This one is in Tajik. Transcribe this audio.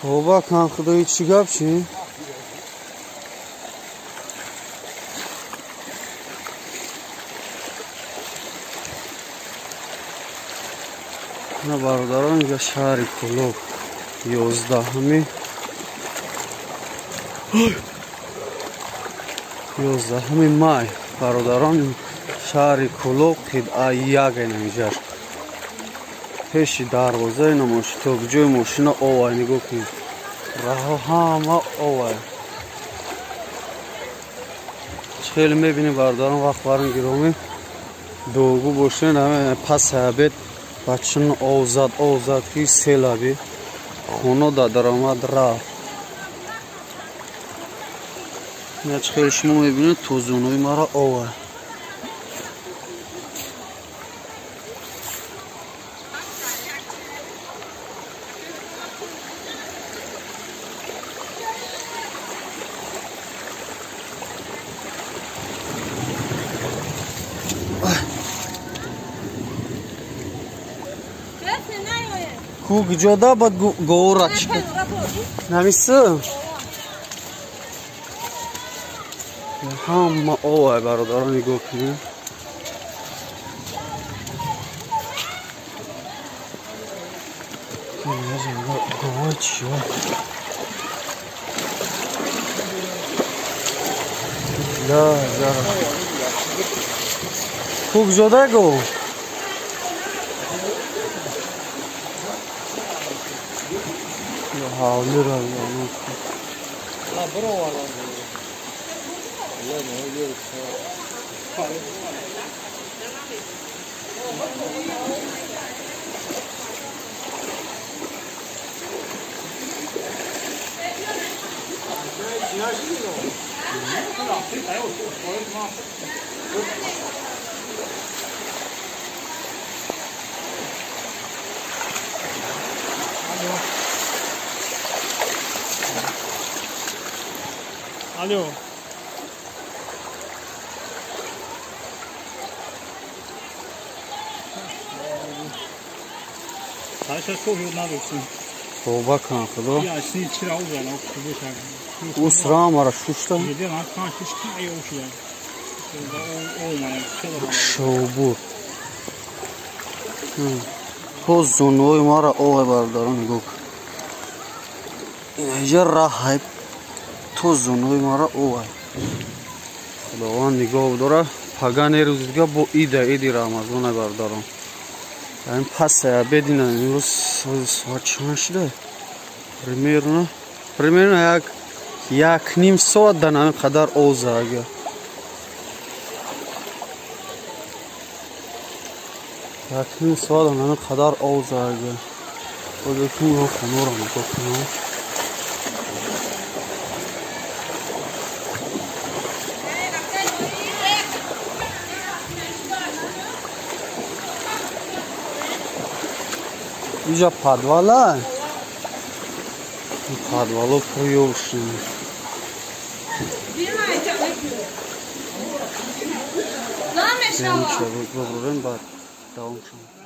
Тавба кан худои чӣ гап чӣ? На бародарон, инҷа шаҳри Кӯлоб 11 май бародарон, шаҳри Кӯлоб қитъа як инҷаш пеши дарвоза ина то ҷои мошина овай, нигоҳ кунед, раҳо ҳама овай. Хеле мебинем бародарон, вақт барон гиромӣ дугу бошен, пас обед бачун ов зад ки селаби хона да даромад рафт. Ина чӣ хеле шумо мебинед, тозунои маро овай. Ку гиҷода бад говора чика намисы ҳама овай бародарон, нигоҳ кунед. Говой чиё? Ла зара ку гиҷода гов? Ҳавли ра Алло. Тавба кан худо. Усра мара шушта. Шобур. То зонои мара овай бародарон, нигоҳ. Инҷа раҳ то зонои мара овай. Худованд нигоҳ дора. Пага рӯзи дига бо ида, иди Рамазона бародарон. Ин пас обед ина имрӯз соат чанд шуда? Примерно 1.5 соат дар ҳамин қадар оза агар. 1.5 соат дар ҳамин қадар оза агар. Боз хонаро нигоҳ кунам. Инҷа подвала? Подвало пуёшин. Баброрем баъд давом шавем.